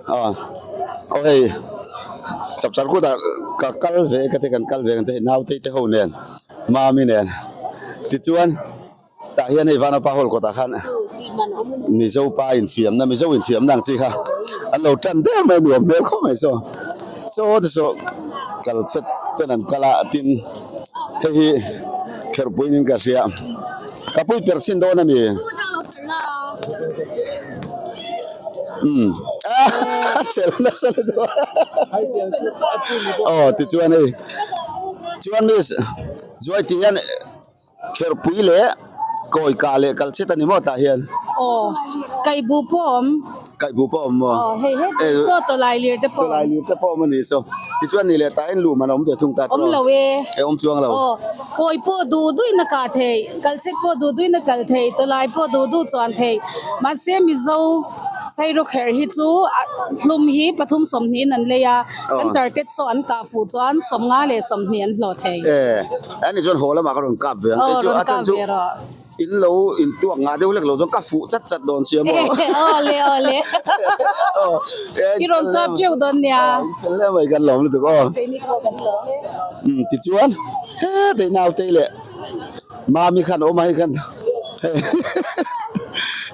Aw aw hei chapchar kutah ka kal ve ka ti kan kal ve ang te hei naute te ho nen mami nen tichuan tah hian hei vanapa hall kawtah khan mizo pa infiamna mizo infiamna ang chi kha an lo tan der mai a nuam hmel khawp mai saw saw te saw kal chhet ten an kal a tin hei hi kherhpui niin ka hria ka pui per chhin dawn a ni. Umm a chelh nasa lutuk a aw tichuan hei chuan miss zuai tih hian kherpui leh kawi kah leh kal chhet a ni maw tah hian aw kaihbu pawh a awm kaihbu pawh a awm maw aw hei hei saw tawlai lir te pawh tawlai lir te pawh a awm a ni saw tichuan ni leh tah hian luh man a awm ve thung ta awm lo e e awm chuang lo aw kawi pawh duh duhin a kah theih kal chhet pawh duh duhin a kal theih tawlai pawh duh duh chuan theih mahse mizo Sairawkherh hi chu hlum hi pathum sawmhnihin an lei a, kan target saw an kah fuh chuan 50 leh 20 an hlawh thei. E, ani chuan haw lamah ka rawn kap ve ang. Aw, rawn kap ve rawh. In lo in tuak ngah deuh hlek lo chuan ka fuh chat chat dawn sia maw. Aw le, aw le. I rawn kap teuh dawn nia. In fel hle mai kan lawm lutuk aw. Keini pawh kan lawm e. Umm tichuan hetei nautei leh. Mami khan awm a hei khan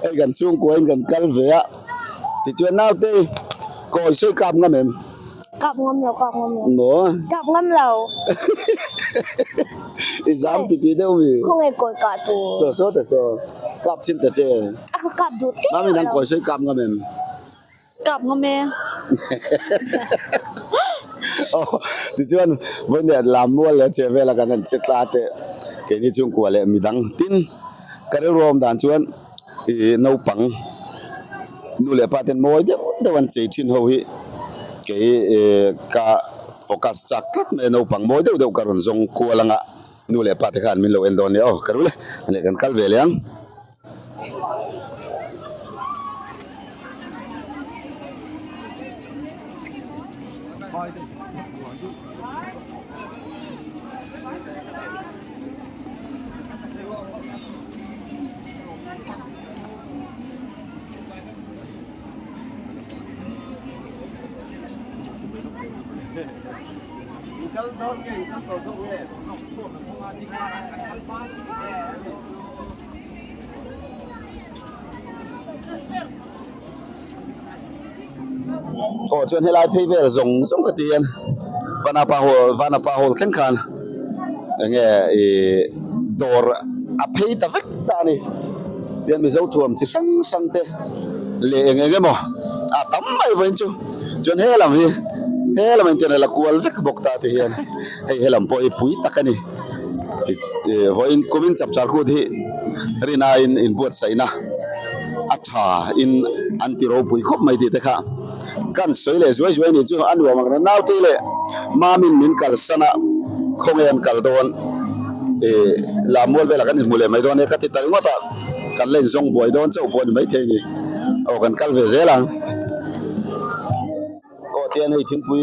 hei kan chhungkua in kan kal ve a tichuan naute kawi sawi kap ngam em? Kap ngam lo kap ngam lo. Maw? Kap ngam lo. I zam ti ti deuh mi? Khawnge kawi kah tur? Saw saw ta saw kap chin ta che. A ka kap duh teh Mami nang kawi sawi kap ngam em? Kap ngawm e. Aw, tichuan vawiin lam mual leh chhe vela kan han che tla teh keini chhungkua leh midang tin ka rilru awm dan chuan ih naupang nu leh pa ten mawi deuh deuh an chei thin ho hi kei ih ka focus chak tlat mai a naupang mawi deuh deuh ka rawn zawng kual anga nu leh pa te khan min lo en dawn nia aw ka rul e leh kan kal ve leh ang. Aw chuan helai phei vel zawng zawng ka ti hian Vanapa hall Vanapa hall thleng khan eng nge ih dawr a phei ta vek ta a ni tian mizo thuam chi hrang hrang te leh eng eng emaw a tam mai vawiin chu chuan he lam hi he lam ah hian a la kual vek bawk ta ti hian hei he lam pawh hi pui tak a ni vawiin kumin chapchar kut hi rin aiin inbuatsaihna a tha in an ti ropui khawp mai tih te kha kan sawi leh zuai zuai ni chu a nuam ang reng naute leh mamin min kalsan a khawnge an kal dawn ih lammual velah kan inhmu leh mai dawn e ka ti ta ringawt a kan la inzawng buai dawn chauh pawh a ni maithei a ni aw kan kal ve zel ang. Aw tian hei thingpui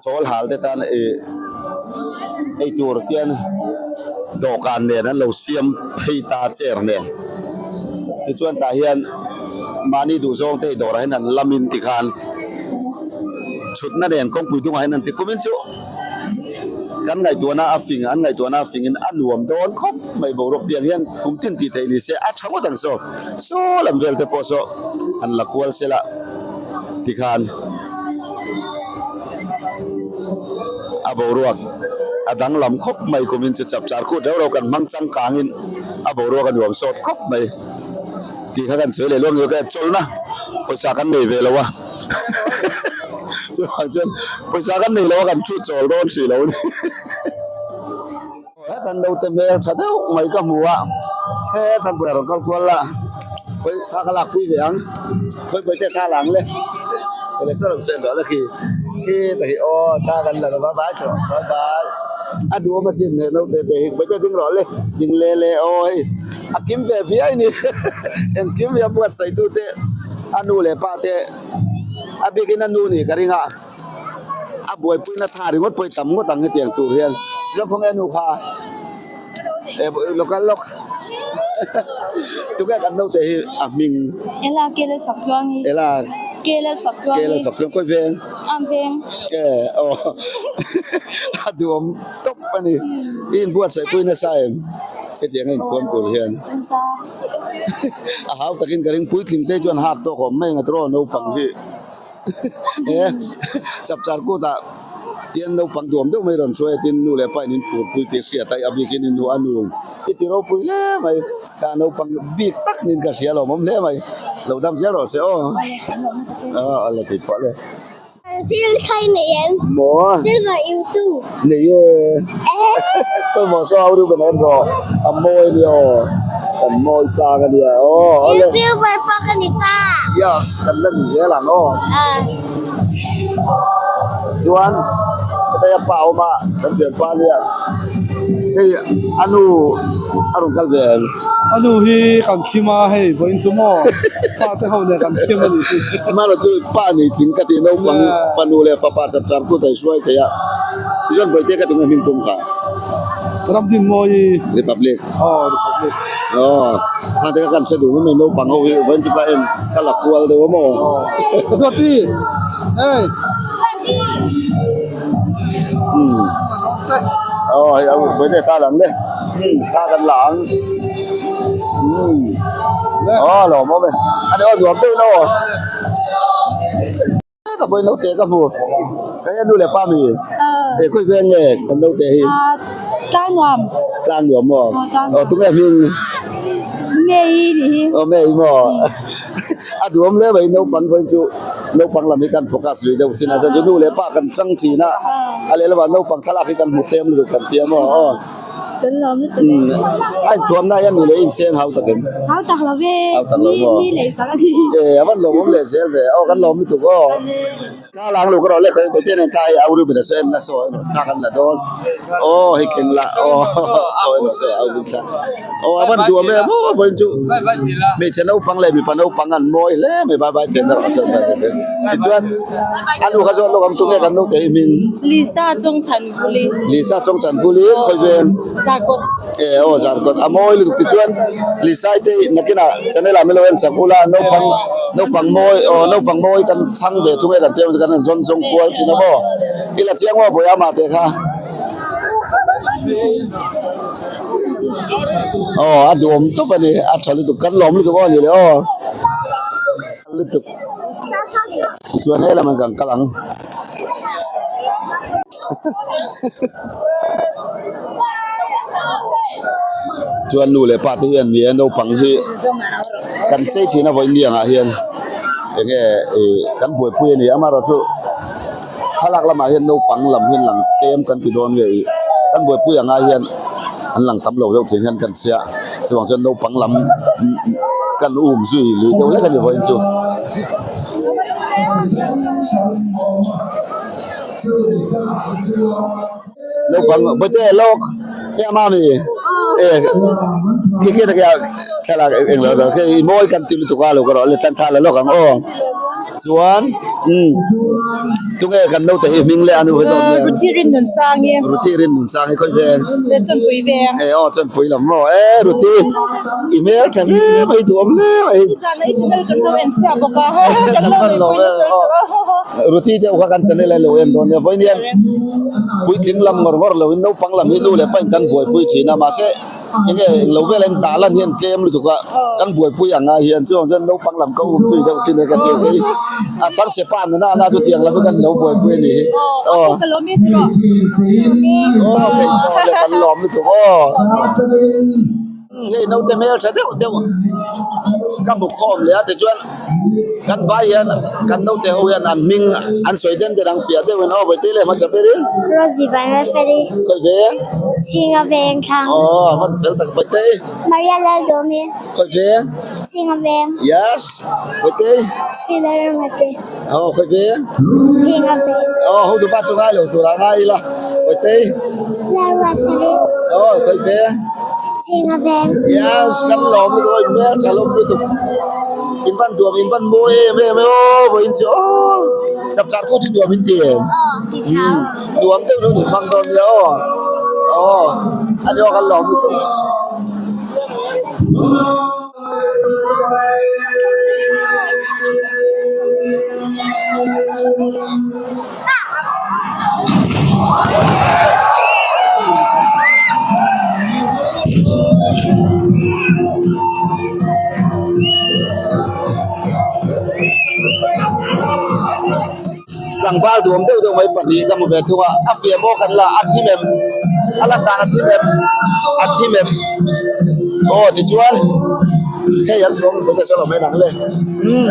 chawl hal te tan ih ei tur tian dawhkan nen an lo siam phei ta chair nen tichuan tah hian mahni duh zawng te hei dawrah hian an lam in tikhan thutna nen kawngpui dungah hian an ti kum in chu kan ngaihtuahna a fing an ngaihtuahna a fing in a nuam dawn khawp mai boruak tiang hian kum tin tih theih ni se a tha ngawt ang saw saw lam vel te pawh saw an la kual sela. Tikhan a boruak a danglam khawp mai kumin chu chapchar kut reuh reuh kan hmang changkangin a boruak a nuam sawt khawp mai tih kha kan sawi leh luam ka chawlhna pawisa kan nei ve lo a chuvang chuan pawisa kan nei lo a kan thu chawl dawn hrih lo a ni. Hetan naute hmel tha deuh mai ka hmu a hetan bulah rawn kal kual la khawi thla ka lak pui ve ang khawi pawh te thla la ang le ele saw lo chen rawh la khi khi ta hi aw thla kan la bye bye tawh bye bye a duhawm asin he naute te hi khawi te ding rawh le ding le le aw hei a kim ve biai ni engkim hi a buatsaih tu te a nu leh pa te a bikin a nu nih ka ring a. A buaipuina tha ringawt pawh i tam ngawt ang hetiang tur hian chuan khawnge nu kha e local lawk tunge kan naute hi a hming Ela kele sak chuang hi Ela. Ke Lalfak Ke Lalfak tluang khawi veng? Am veng. E aw a duhawm tawp a ni. I inbuatsaih pui nasa em? Hetiang a inphuam tur hian. Nasa. A hau takin ka ring puitling te chuan hak tawk awm mai ang a tiraw naupang hi. E chapchar kutah tian naupang duhawm deuh mai rawn hruai a tin nu leh pa in inphur pui tih hriat a, a bikin i nu a nu i ti ropui hle mai. Kha naupang bik tak niin ka hria lawmawm hle mai. Lo dam zel rawh se aw. Aw a la tih pawh le. Thil khai nei em? Maw? Silver YouTube. Nei e. Kawimawh saw au Reuben en rawh. A mawi ania aw. Kan mawi tlang ania aw. Awle. YouTuber pawh ka ni ta. Yes, kan la ni zel ang aw. Chuan heta pa awm a kan thianpa ania. Hei a nu a rawn kal ve em? A nu hi kan thlim a hei vawiin chu maw pa te ho nen kan thlim a nih hi. Amaherawh chu pa ni tling ka tih naupang fanu leh fapa chap char kut a i hruai thei a tichuan bawihte ka ti nge hming pum kha. Ramdinmawi. Republic. Aw Republic. Aw kha te kha kan hre duh mai mai naupang ho hi vawiin chu ka en ka la kual deuh a maw. Aw Duati hei. Umm aw hei a bawihte thla lang le umm thla kan la ang umm aw lawm awm e a ni aw nuam deuh in aw ka pawhin naute ka hmu ka hian nu leh pa mi e khawi veng nge kan naute hi tlang nuam tlang nuam maw aw tunge hming Mei ni hi aw Mei maw a duhawm hle mai naupang pawhin chu naupang lam hi kan focus lui deuh chin a chuan chu nu leh pa kan chang thin a a lehlamah naupang thlalak hi kan hmu tlem lutuk kan ti a maw aw kan lawm lutuk umm a inthuamna hian ni leh inseng hau tak em hau tak lo ve hau tak lo maw mi lei sak a ni e a van lawmawm leh zel ve aw kan lawm lutuk aw. Thla lang lo ka rawh le khawi Pathian in thla hi au ru ber a sawi en la saw emaw thla kan la dawn aw hei keng la aw saw emaw saw au ru thla aw a van duam em aw vawiin chu hmeichhe naupang leh mipa naupang an mawi hle mai vai vai ten erawh a sawi vai ve tichuan a nu kha zawt lawk ang tunge kan naute hi hming Lisa Chawngthanpuli Lisa Chawngthanpuli khawi veng Zarkawt e aw Zarkawt a mawi lutuk tichuan Lisa te nakinah channel ah min lo en sak ula naupang naupang mawi aw naupang mawi kan thlang ve thung e kan tih ang chu kan rawn zawn zawng kual thin a maw i la chiang maw bawiha mah teh kha aw a duhawm tawp a ni a tha lutuk kan lawm lutuk aw ni le aw lutuk tichuan helamah kan kal ang. Chuan nu leh pa te hian ni e naupang hi kan chei thin a vawiin niangah hian eng nge ih kan buaipui a ni amaherawhchu thlalak lamah hian naupang lam hi an lang tlem kan ti dawn nge ih kan buaipui ang ai hian an lang tam lo deuh thin hian kan hria chuvang chuan naupang lam kan um zui lui deuh hlek a ni vawiin chu. Naupang bawihte lawk hei a mami e khi khi tak hian thlalak eng lo ro khi i mawi kan ti lutuk a lo ka rawh le tan thla la lawk ang aw chuan umm tunge kan naute hi hming leh a nu hi zawk nen Ruthi Rinnunsang i Ruthi Rinnunsang i khawi veng le Chawnpui veng e aw Chawnpui lam maw e Ruthi i hmel tha hle mai duhawm hle mai Nizan ah i channel kan lo en chhiah bawk a kan lo neihpui nasa tawh a. Ruthi deuh kha kan channel a lo en dawn nia vawiin hian puitling lam ngawr ngawr loin naupang lam hi nu leh pain kan buaipui thin a mahse enge englo vel an dah lan hian tlem lutuk a kan buaipui ang ai hian chuang chuan naupang lam ka um zui deuh thin e ka ti a a chhangchhe pa nana na chu tiang lam hi kan lo buaipui a nih hi aw aw kan lawm lutuk aw. Hei naute hmel tha deuh deuh ka hmu khawm leh a tichuan kan vai hian kan naute ho hian an hming an sawi den den ang fiah deuhin aw vawi te leh hmasa berin Rosie Vanlalfeli Khawi veng Chhinga veng thlang Aw a van fel tak vawi te Maria Laldomi Khawi veng Chhinga veng Yes vawi te Sila Ramate Aw khawi veng Chhinga veng Aw hotu pa chu ngai lo tur ah ngai ila vawi te Lalruatfeli Aw khawi veng Chhinga veng Yes kan lawm lutuk aw in hmel tha lawm lutuk in van duam in van mawi em em e aw vawiin chu aw chapchar kut hi nuam in ti em umm nuam deuh deuh in hmang dawn nia aw aw a ni aw kan lawm lutuk. Tlangval duam deuh deuh mai pahnih ka hmu ve thung a, a fiah maw kan la a thim em? A lan dan a thim em? A thim em? Aw tichuan hei an duam mai te saw lo mai nang le umm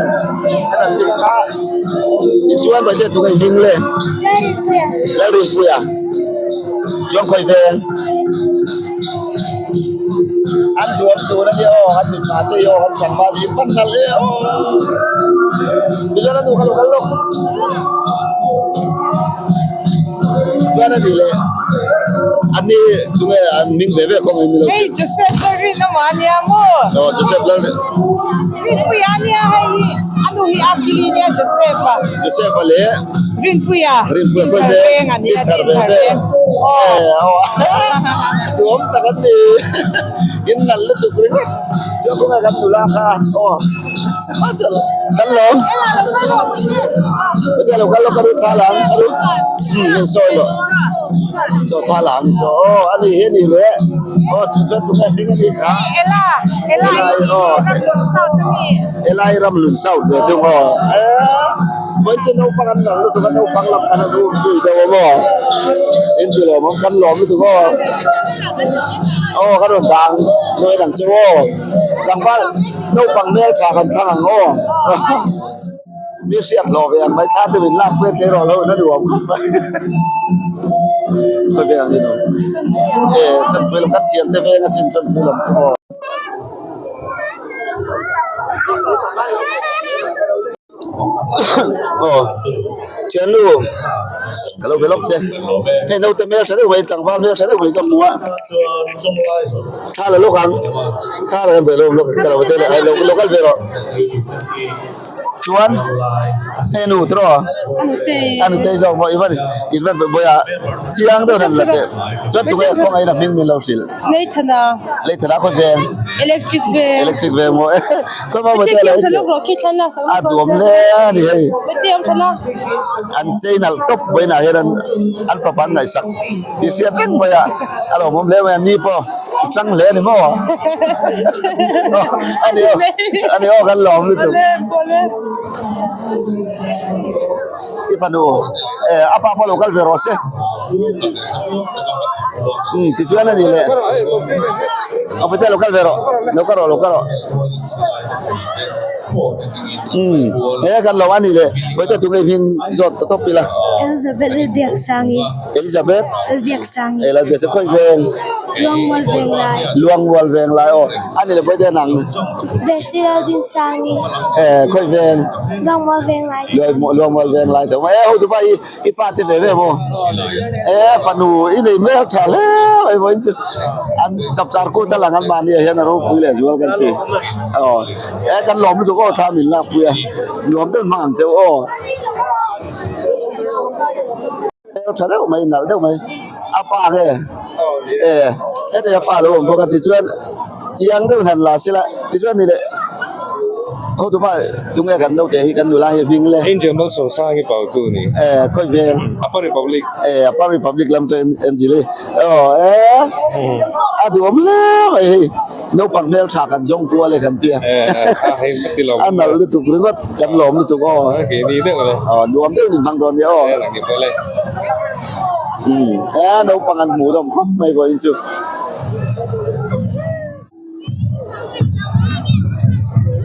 an an nih kha tichuan mai te tunge hming le Lalrinpuia chuan khawi ve an duam tur a nia aw an mipa te hi aw an tlangval hi pan nalh e aw tichuan a nu kha lo kal lawk chuan a nih leh an ni tunge an hming ve ve kawng in milo Hei Joseph ka rin a mah ania maw aw Joseph lal Rinpuia ania hei hi a nu hi a kili nia Joseph a Joseph a leh Rinpuia Rinpuia khawi ve veng a nia Dinthar ve ve aw duam tak an ni in nalh lutuk ringawt chuan khawnge kan nula kha aw kan lawm hetiang lo kal lo ka ru thla lang ka ru um sawi lo saw thla lang saw aw ani hi ani le aw chuan tunge hming ani kha Ela Ela aw Ela i Ramhlun South ve thung aw vawiin chu naupang an nalh lutuk a naupang lam khan an um zui deuh a maw in ti lawm ang kan lawm lutuk aw aw ka rawn dang sawi ang che aw tlangval naupang hmel tha kan thlang ang aw mi hriat hlawh ve ang mai thla te min lak pui thei rawh lo in a nuam khawp mai khawi vel ang ni lo e chanpui lam kan thian te veng asin chanpui lam chu aw. Aw thiannu ka lo be lawk che hei naute hmel tha deuh mai tlangval hmel tha deuh mai ka hmu a thla la lawk ang thla la kan ve lawk lawk ka lo te leh lo kal ve rawh chuan hei nu te rawh a nutei zawk maw i van in van vawi a chiang deuh han la teh chuan tunge khawngaih in a hming min lo hrilh. Leithana. Leithana khawi veng? Electric veng. Electric veng maw? Khawi maw mate lo tha lawk rawh khi thlan lak sak A duam hle a ni hei. Mate awm tha la. An chei nalh tawp vawiinah hian an an fapa an ngaihsak tih hriat reng mai a. A lo awm hle mai a ni pawh i chang hle a ni maw? A ni aw a ni aw kan lawm lutuk. I fanu eh a pa pawh lo kal ve rawh se. Um tichuan a ni leh a pute lo kal ve rawh lo kal rawh lo kal rawh um he kan lo a ni leh vawiin tunge hming zawt ta tawp ila Elizabeth Lalbiaksangi Elizabeth Lalbiaksangi Lalbiaksangi khawi veng Luangmual Venglai Luangmual Venglai aw a ni leh vawiin ang Bessie Laldinsângi Eh khawi veng Luangmual Venglai Luangmual Venglai tho mai e ho tupa i i fate ve ve maw e fanu i nei hmel tha hle mai vawiin chu an chapchar kut a lang an mahni ah hian a ropui leh zual kan ti aw e kan lawm lutuk aw thla min lak pui a nuam deuh hmang ang cheu aw. Hmel tha deuh mai nalh deuh mai a pa nge e heti a pa lo awm bawk a tichuan chiang deuh han la sela tichuan ni leh hotu pa tunge kan naute hi kan nula hi hming le Angel Malsawmsang hi pau tu ni e khawi veng Upper Republic e Upper Republic lam chu Angel hi aw e a duhawm hle mai hei naupang hmel tha kan zawng kual e kan tia a nalh lutuk ringawt kan lawm lutuk aw aw nuam deuh in hmang dawn nia aw umm e naupang an hmuh dawm khawp mai vawiin chu.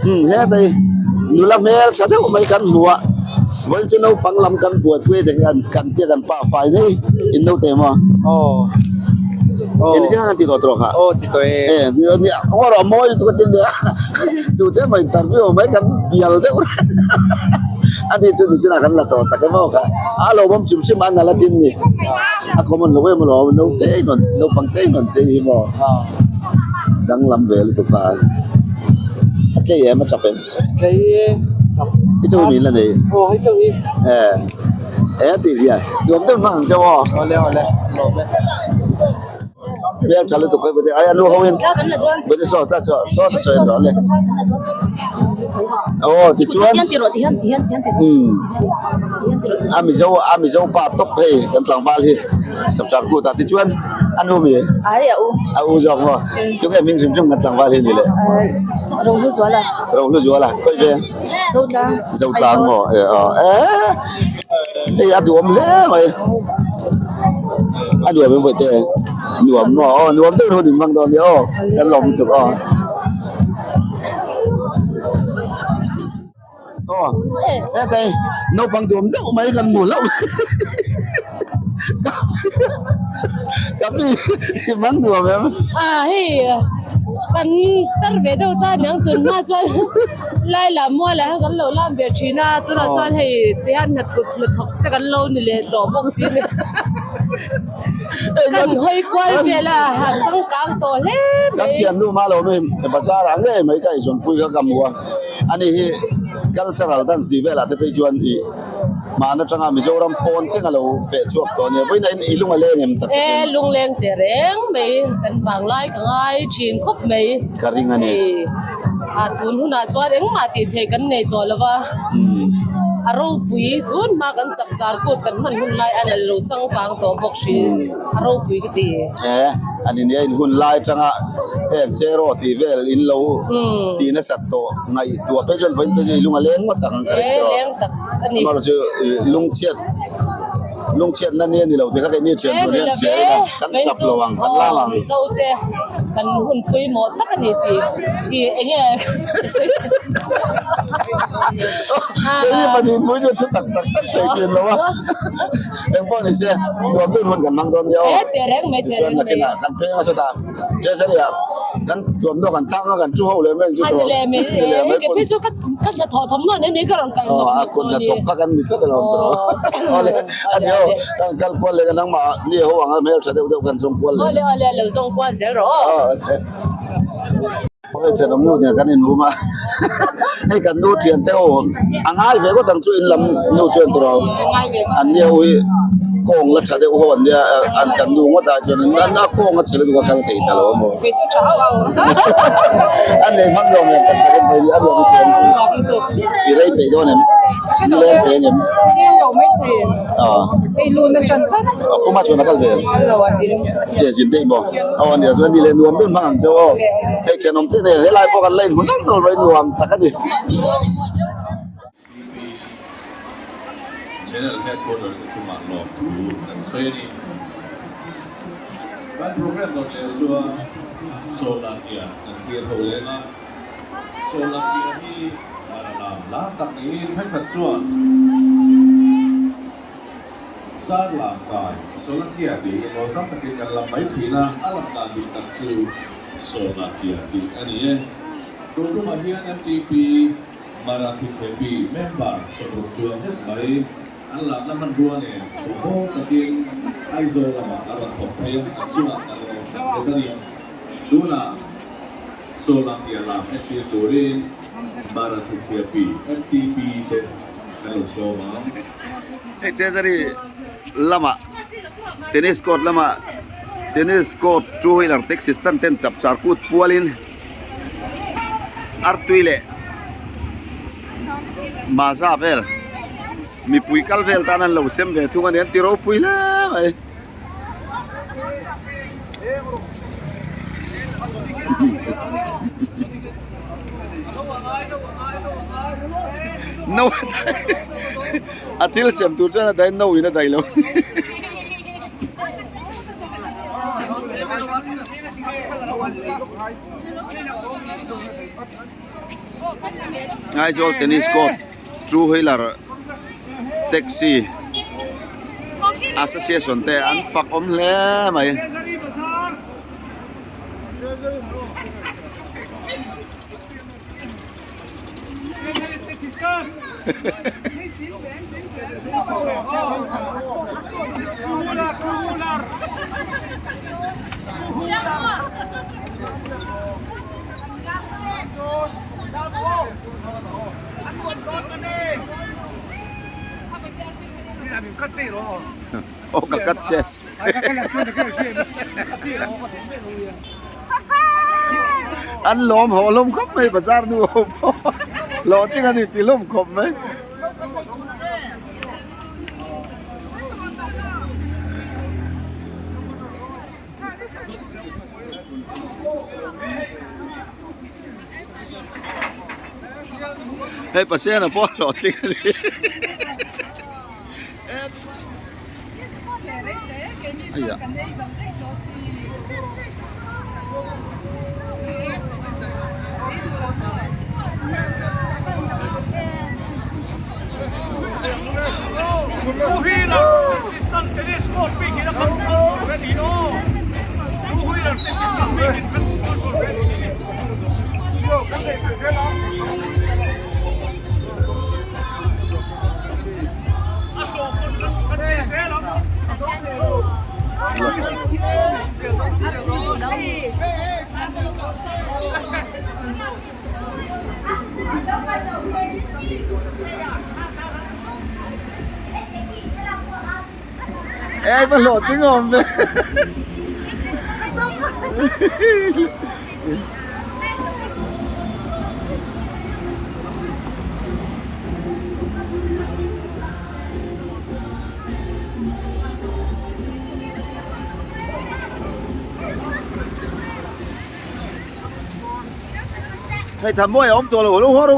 Umm hetei nula hmel tha deuh mai kan hmu a vawiin chu naupang lam kan buaipui te hian kan tia kan pa fai nei in naute maw eng chiang an ti tawh tawh kha aw ti tawh e e nia ngaw rawh a mawi lutuk a tin nia tute mai interview mai kan bial deuh reng a ni chu nichinah kan la tawh tak emaw kha a lo awm chim chim a nalh a tin ni a common lo em alawm naute in rawn naupang te in rawn chei hi maw. Danglam ve lutuk a, a tlei em a chap em? Tlei e. I chu min la nei. Aw hei chauh hi. E e a tih zia nuam deuh hmang ang cheu aw. Awle awle lawm e. Hmel tha lutuk hei bawihte ai a nu ho in bawihte saw ta saw saw ta sawi an rawh le aw tichuan umm a mizo a mizo pa tawp hei kan tlangval hi chapchar kut ah tichuan a nu mi a u zawk maw tunge hming hrim hrim kan tlangval hi ni le Rohluzuala khawi veng Zotlang maw aw eh hei a duhawm hle mai a nuam em bawihte nuam maw aw nuam deuh hun in hmang dawn nia aw kan lawm lutuk aw aw hetei naupang duhawm deuh mai kan hmu hlauh ka pi i hmang nuam em a hei kan tar ve deuh ta aniang tun hma chuan Lai lam mual ah hian kan lo lam ve thin a tunah chuan hei tihian hnatkut hnathawk te kan lo ni leh tawh bawk si ni kan hawi kual vel a han changkang tawh hle mai. Kan thian nu hma lo mi bazar ah ngei mai ka insawnpui kha ka hmu a ani hi cultural dance tih velah te phei chuan ih hman atanga Mizoram pawn thleng a lo feh chhuak tawh a nia vawiin ah i lung a leng em tak E lungleng teh reng mai kan vanglai ka ngai thin khawp mai ka ring a ni. A tun hunah chuan engmah tih theih kan nei tawh lo va, a ropui tun hma kan chak char kut kan hman hun lai a nal lo changkang tawh bawk hri a ropui ka ti. E, a ni nia in hun lai atanga heng cheraw tih vel in lo tih nasat tawh ngaihtuah phei chuan vawiin phei chu i lung a leng ngawt ang ka ring tawh. E, leng tak a ni. Amaherawhchu chu lungchhiat Lungchhiatna ni a ni lo tih kha keini thian tur hian hria ila kan chap lo ang, kan lam ang. Mizote kan hun pawimawh tak a ni tih hi eng nge ka sawi thei. Keini pahnih pui chu thu tak tak tak thei thin lo a, engpawh ni se nuam deuh hun kan hmang dawn nia aw. Tichuan nakinah kan pheng a sawtah Treasury ah kan thuamhnaw kan thlang a kan thu ho leh mai ang chu tawh. Ni leh mai pawn. Ka hnathawh thawmhnaw nen ni ka rawn kal Aw a kut hnathawk kha kan ni tlat alawm tawh. Awle a ni aw kan kal kual leh ka nangmah ni ho ang a hmeltha deuh deuh kan zawng kual leh. Awle awle lo zawng kual zel rawh aw. Aw thenawm nu nen kan inhum a hei kan nu thian te aw a ngai ve ngawt ang chu in lam nu chuan tawh rawh an ni ho hi kawng la tha deuh ho an nia an kan nu ngawt ah chuan an a kawng a chhe lutuk a kal thei ta lo a maw a nei hmang lo em tak tak em mai a nuam lutuk i rei peih dawn em ni leng peih ang em a kuma chuan a kal ve em che zin daih maw aw ania chuan ni leh nuam deuh hmang ang cheu aw hei thenawm te nen helai pawh kan la inhmu nawlh nawlh mai nuam tak a ni. Channel Headquarters te chungah lawm thu kan sawi a ni. Kan program dawn leh chuan Sawlakia kan thlir ho leng a. Sawlakia hi Mara lam lar tak niin thenkhat chuan Zar lam kai Sawlakia tiin awlsam takin kan lam mai thin a, a lam dan dik tak chu Sawlakia tih a ni e. Tun tumah hian MTP Marathi Khepi member sawmruk chuan zet mai an lakna hmanrua nen duhawm takin Aizawl lamah a rawn thawk phei a, an chungah kan lawm tak zet a ni. Tunah Sawlangkia lam entir turin Marathi Khepi MTP te kan lo sawm ang. Hei Treasury lamah tennis court lamah tennis court two wheeler taxi stand ten chapchar kut pualin artui leh maza vel mipui kal vel tan an lo sem ve thung a ni an ti ropui hle mai. No a thil siam tur chuan a dai no in a dai lo. Aizawl tennis court two wheeler taxi association te an fak awm hle mai. Aw ka cut che. An lawm ho hlawm khawp mai bazar nu ho pawh hlawhtling a ni ti hlawm khawp mai. Hei Pasena pawh hlawhtling a ni. Ei va hlawh ting awm ve. Hei tha mawi a awm tawh lo lo haw ro.